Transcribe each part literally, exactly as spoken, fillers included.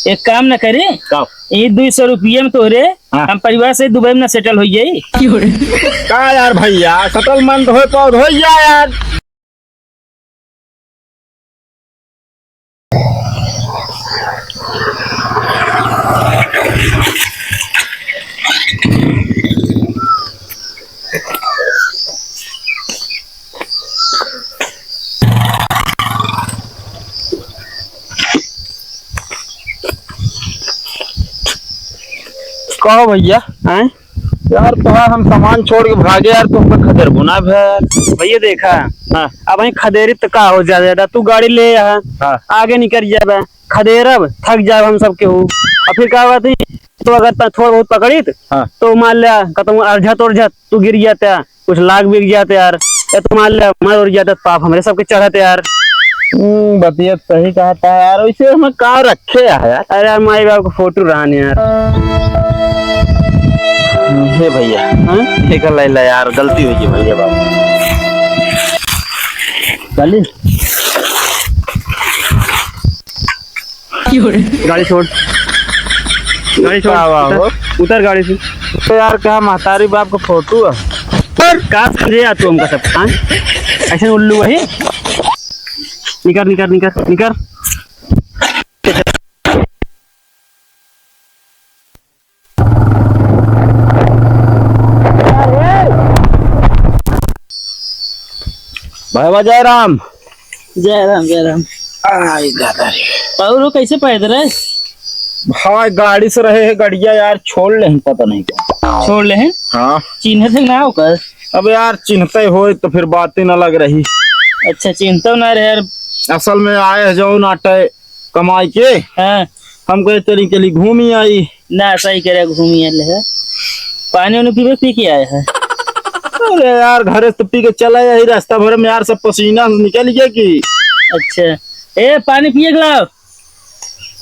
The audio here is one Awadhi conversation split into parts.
एक काम न करी, का? ई दुई सौ रुपये में तोहरे हाँ। हम परिवार से दुबई में न सेटल हो जाई। का यार भैया, सेटलमेंट होए तो होई जा यार। कहो भैया। हैं? यार, तोहार हम सामान छोड़ के भागे यार, तो हमका खदेरबो ना भे यार। भैया देखा, हाँ। अब वहीं खदेरी तो का हो ज्यादा, ज्यादा तू गाड़ी ले आ, हाँ। आगे निकल जाबे, खदेरब, थक जाब हम सब केहू। और फिर का बात है, तो अगर त-, थोड़ा बहुत पकड़ित, हाँ। तो मान लिया, कहता हूँ, अर्झत उर्झत तू गिर जाता, कुछ लाग बिग जात यार, या तो मान ले मर उर जात, पाप हमरे सबके चढ़त यार। हम्म, बतिया सही कहता है यार। वैसे हमें का रखे है यार? अरे यार, माई बाप का फोटो रहन यार। हम्म, हे भैया, हाँ? एक लाई ला यार, गलती हो गई भैया बाप। चली। गाड़ी छोड़, गाड़ी छोड़, का हुआ उतर, हो? उतर गाड़ी से। तो यार, क्या महतारी बाप का फोटो है? पर का समझे यार तू हमका सब, हाँ? ऐसे उल्लू वही। निकर, निकर, निकर, निकर। भाई जय राम। जय राम, जय राम। आई दादा रे। और वो कैसे पैदल है? भाई गाड़ी से रहे है, गड़िया यार छोड़ ले हैं, पता नहीं क्या। छोड़ ले हैं? हाँ। चिन्हत है ना ओकर? अब यार चिन्हते होए तो फिर बातें न लग रही। अच्छा, चिन्हते ना रहे यार। असल में आए है जो नाटे कमाई के। हाँ। हम कहे चली चली घूमी आई। ना, सही करे, घूमी आए है। पानी उनी पीबे, पी के आए है। अरे यार, घरे से तो पी के चला यही रास्ता भर में यार, सब पसीना निकल गया कि। अच्छा, ए, पानी पिए के लाओ।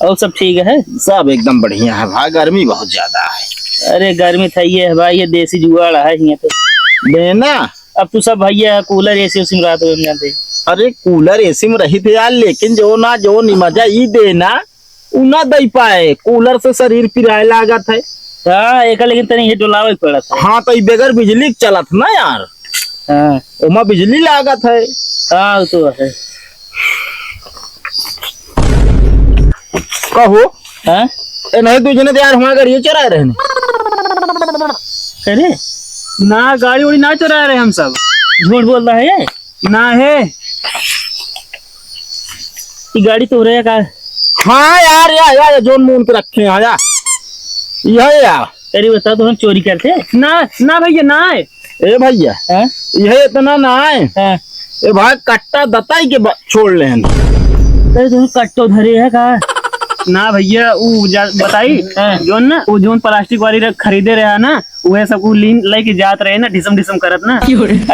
और सब ठीक है? सब एकदम बढ़िया है भाई, गर्मी बहुत ज्यादा है। अरे, गर्मी था ये है भाई, ये देसी जुगाड़ है यहाँ पे। देना? अब तू सब भैया है, कूलर एसी उसी में रात में जाते। अरे, कूलर एसी में रही थे यार, लेकिन जो ना, जो नी मजा ई देना, उ ना दई पाए, कूलर से शरीर पिराए लागत है। हाँ, एका लेकिन तनी ये डोलावे के पड़त है। हाँ, तो ई बगैर बिजली के चलत ना यार। हाँ। ओमा बिजली लागत है। हाँ, वो तो है। कहो। हाँ? ए, नहीं, दू जने तो यार हमारे घर ये चरा रहे हैं। अरे? ना, गाड़ी उड़ी ना चुरा रहे हम सब। झूठ बोल रहा है ये? ना है। ये गाड़ी तो रहे का? हाँ यार, या, या, या, जोन मून के रखे हैं, या। यह या। अरे बता, तो हम चोरी करते? ना, ना भैया, ना है। ए भैया, हाँ? यह इतना ना है। हाँ। ए भाई, कट्टा दताई के ब-, छोड़ ले हैं। अरे, तुम कट्टो धरे है का? ना भैया, उ जा-, बताई, हाँ। जोन ना, उ जोन प्लास्टिक वाली रख-, खरीदे रहा ना, उहे सब उ लीन लेके जात रहे ना, ढिसम ढिसम करत ना।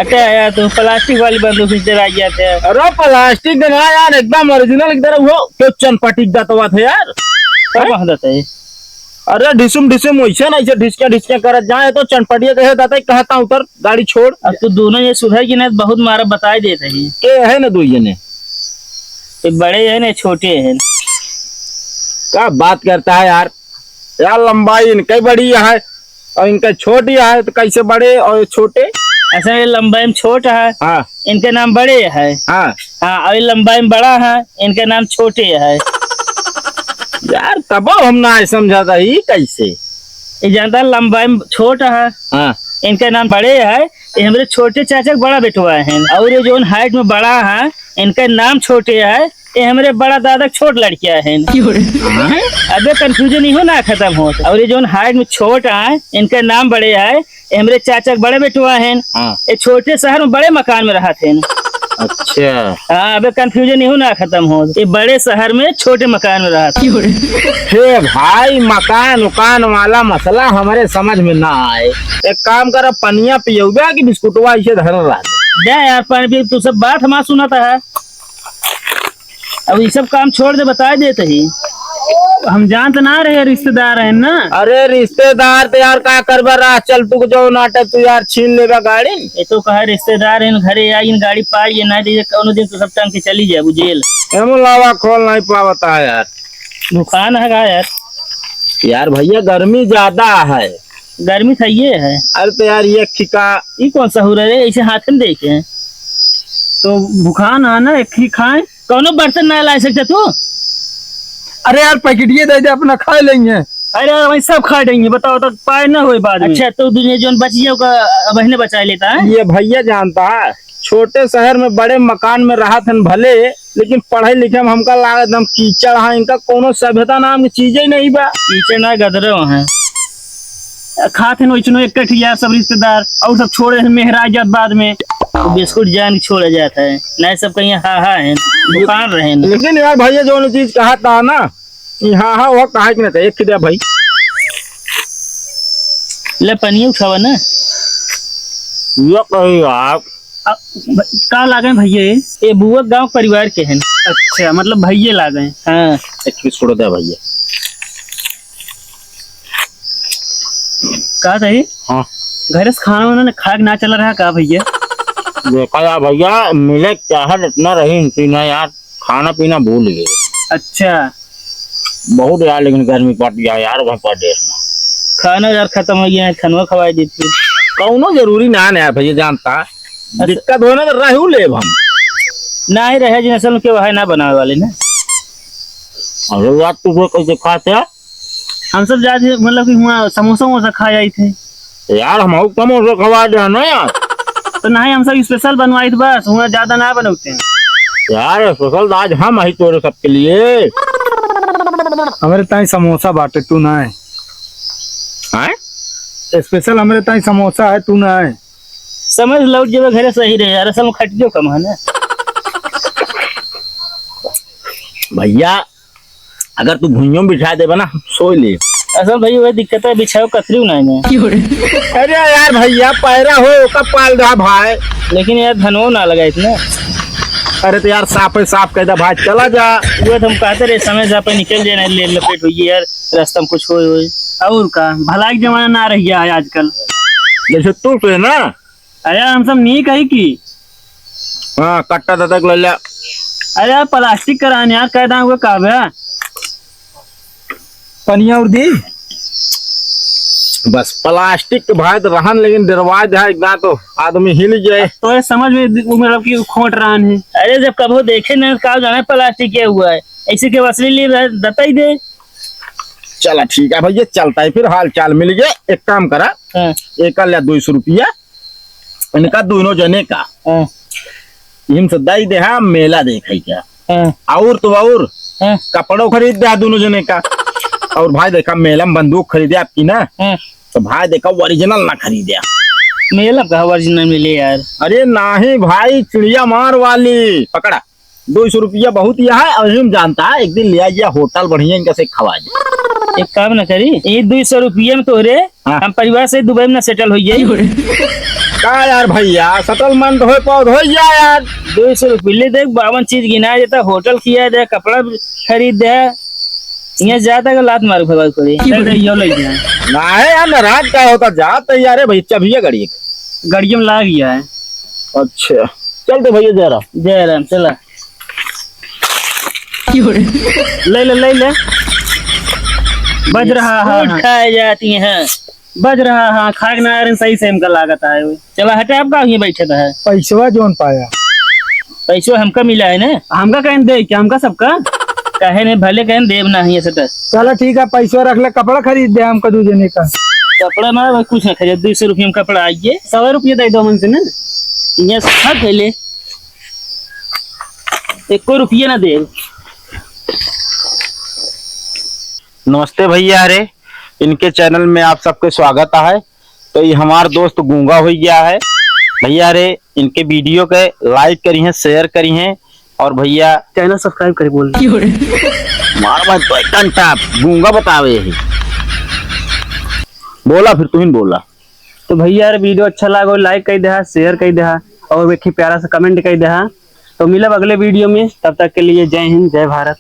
अच्छा यार, तो प्लास्टिक वाली बंदूक से डरा गया था। अरे प्लास्टिक के ना यार, एकदम ओरिजिनल की तरह हो, तो चनपटी दतवा थे यार। का बात है? अरे ढिसुम ढिसुम वैसे ना, ऐसे ढिसके ढिसके करत जाए तो चनपटिया कहे दाता कहता उतर गाड़ी छोड़। अब तू दोनों ये सुधर की ना, बहुत मारा बताए देते हैं। के है ना दो जने? ये बड़े हैं ना, छोटे हैं। का बात करता है यार? यार, लंबाई इनके बड़ी है और इनके छोटी है, तो कैसे बड़े और छोटे? ऐसा ये लंबाई में छोट है, हाँ। इनके नाम बड़े है। हाँ। हाँ, और ये लंबाई में बड़ा है, इनके नाम छोटे है। यार, तब हम ना समझा था, ई कैसे? ये जानता है, लंबाई में छोट है, हाँ। इनके नाम बड़े है, ये हमरे छोटे चाचा के बड़ा बेटवा है, और ये जोन हाइट में बड़ा है, इनके नाम छोटे है, ये हमरे बड़ा दादा के छोट लड़किया है। क्यों रे? हैं? अबे कन्फ्यूजन इहो ना खतम होत। और ये जोन हाइट में छोट आए, इनके नाम बड़े आए, ये हमरे चाचा के बड़े बेटवा हैं। हाँ। ये छोटे शहर में बड़े मकान में रहत हैं। अच्छा। हाँ, अबे कन्फ्यूजन इहो ना खतम होत। ये बड़े शहर में छोटे मकान में रहत हैं। क्यों रे? हे भाई, मकान उकान वाला मसला हमरे समझ में ना आए। एक काम कर, पनिया पियौबे कि बिस्कुटवा इसे धर रहा। दे यार, पानी पी, तू सब बात हमार सुनत है। अब ये सब काम छोड़ दे, बताए देते ही। हम जानत ना रहे, रिश्तेदार हैं ना। अरे रिश्तेदार तो यार का करबा, राह चल तू जो नाटे तू यार छीन लेबा गाड़ी। ये तो कहा रिश्तेदार हैं, घरे आई, इन गाड़ी पाई, ये ना दे, कौनो दिन तो सब टांग के चली जाए जेल। एमो लावा खोल नहीं पावता है यार। भुखान है का यार? यार भैया, गर्मी ज्यादा है। गर्मी सही है। अरे तो यार, ये खिका ई कौन सा हो रहा है? ऐसे हाथ में देखे हैं। तो भुखान है ना, एक ही खाए। कौनो बर्तन ना ला सकते तू? अरे यार, पैकेटिए दे दे, अपना खा लेंगे। अरे यार, वही सब खा लेंगे, बताओ तो पाए ना होए बाद में। अच्छा, तो दुनिया जोन बच गया, ओका अब ने बचा लेता है। ये भैया जानता है, छोटे शहर में बड़े मकान में रहत हन भले, लेकिन पढ़े लिखे में हमका लागत हम कीचड़ हाँ, इनका कोनो सभ्यता नाम की चीजे नहीं बा। कीचड़ ना गदरे हैं। खात हन वैसनो एक कठिया सब रिश्तेदार, और सब छोड़ दे मेहरा जात बाद में। तो बिस्कुट जान के छोड़ा जात है, नहीं सब कहीं हा हा है, दुकान रहे हैं। लेकिन यार भैया, जो चीज कहा था ना, ये हा हा, वो कहा कि नहीं था, एक खिदा भाई। ले पनिया उठावा ना। ये कही यार। अब भ-, का लागे भैया ये? ये बुआ गांव परिवार के हैं। अच्छा, मतलब भैया लागे। हाँ। एक पीस छोड़ दे भैया। का कही? हाँ। घर से खाना उन्होंने खा के ना चला रहा का भैया? देखा यार भैया, मिले चाहत इतना रही इनकी ना यार, खाना पीना भूल गए। अच्छा। बहुत यार, लेकिन गर्मी पड़ गया यार वहाँ परदेश में। खाना यार खत्म हो गया है, खनवा खवाई देती। कौनो जरूरी ना है यार भैया, जानता। अच्छा। दिक्कत हो ना तो रहू लेब हम। ना ही रहे जिन असल के वह ना बनावे वाले ना। अरे यार, तू वो कैसे खाते हैं? हम सब जात ही, मतलब कि हुआं समोसा वमोसा खा जाइत है। यार, हम और समोसा खवा दे ना यार। तो नहीं, हम सब special बनवाइत बस, हुआं ज्यादा ना बनौते हैं। यार, special आज हम ही तोरे सबके लिए। हमरे ताई समोसा बाटे, तू ना है। हैं? Special हमरे ताई समोसा है, तू ना है। समझ लौट जेबे घरे सही रहे यार, असल में खटियो कम है ना। भैया, अगर तू भुइयों में बिछा देबा ना, हम सोई ले। असल भैया, वही दिक्कत है, बिछाओ कथरी ना है। अरे यार भैया, पैरा हो, ओका पाल रहा भाई। लेकिन यार, धनो ना लगा इतना। अरे तो यार, साफ है, साफ कह दे भाई, चला जा। वो तो हम कहते रहे, समय से अपन निकल जाए, नहीं ले लपेट हुई यार, रास्ता में कुछ होए होए। और का, भलाई के जमाना ना रह गया है आजकल। जैसे तू से ना, अरे यार, हम सब नहीं कही की। हाँ, कट्टा दतक ले ले। अरे यार, plastic करान यार, कह दां वो का बे? पनिया और दी। बस plastic के भाई तो रहन, लेकिन डरवा दे एक दां तो आदमी हिल जाए। तो ये समझ में दि-, वो मतलब कि खोट रहन है। अरे जब कबो देखे ना, का जाने plastic क्या हुआ है, ऐसे के असली लिए रह-, दताई दे। चला ठीक है भैया, चलता है फिर, हाल चाल मिल गया। एक काम करा, हाँ। एक ले दो सौ रुपया, इनका दोनों जने का। हाँ। इनसे दई देहा, मेला देखे का। हाँ। और तो और, हाँ। कपड़ों खरीद देहा दोनों जने का। और भाई देखा, मेला में बंदूक खरीदे आपकी ना, हाँ। तो भाई देखा, original ना खरीदे। मेला का original मिले यार। अरे नाही भाई, चिड़िया मार वाली। पकड़ा। दो सौ रुपया बहुत यह है, और हम जानता है, एक दिन ले आइए होटल बढ़िया, इनका से खवा दे। एक काम ना करी, ये दो सौ रुपया में तोहरे, हाँ। हम परिवार से दुबई में settle हो जाई। का यार भैया, settlement होए पाओ, हो जा यार। दो सौ रुपया ले देख, बावन चीज गिना देता, होटल खिया दे, कपड़ा खरीद दे, यहाँ जाता का लात मार भगाई पड़ी। दे दे, यो ले जा। ना है यार, नाराज का होता, जाता यार है भाई, चाबिया गाड़ी। गाड़ियों में लाग गया है। अच्छा, चल दे भैया, जय राम। जय राम, चला। ले ले, ले ले। बज रहा है, बिस्कुट हाँ। खाए जाती हैं। बज रहा है, हाँ, खाए ना आ रहे, सही से हमका लागत है। चला हटे, आपका यहीं बैठे रहे। पैसवा जोन पाया। पैसवा हमका मिला है ना? हमका कहें दे, क्या हमका सबका? कहे नहीं, भले कहें देब ना, ये से तो। चला ठीक है, पैसवा रख ले, कपड़ा खरीद दे हमका दू जने का। कपड़ा ना, कुछ ना खरीद, दो सौ रुपये में कपड़ा आइए। सौ रुपये दे दो मन से ना। ये सब खा ले। एको रुपया ना दे। नमस्ते भैया रे, इनके channel में आप सबके स्वागत है। तो ये हमार दोस्त गूंगा हो गया है। भैया रे, इनके video के like करी हैं, share करी हैं और भैया channel subscribe करी बोल। मार मैं तो एक घंटा गूंगा बतावे ही। बोला फिर, तू ही बोला। तो भैया यार, video अच्छा लागो, like कर देहा, share कर देहा और एक ही प्यारा सा comment कर देहा। तो मिलब अगले video में, तब तक के लिए जय हिंद, जय भारत,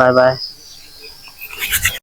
bye bye।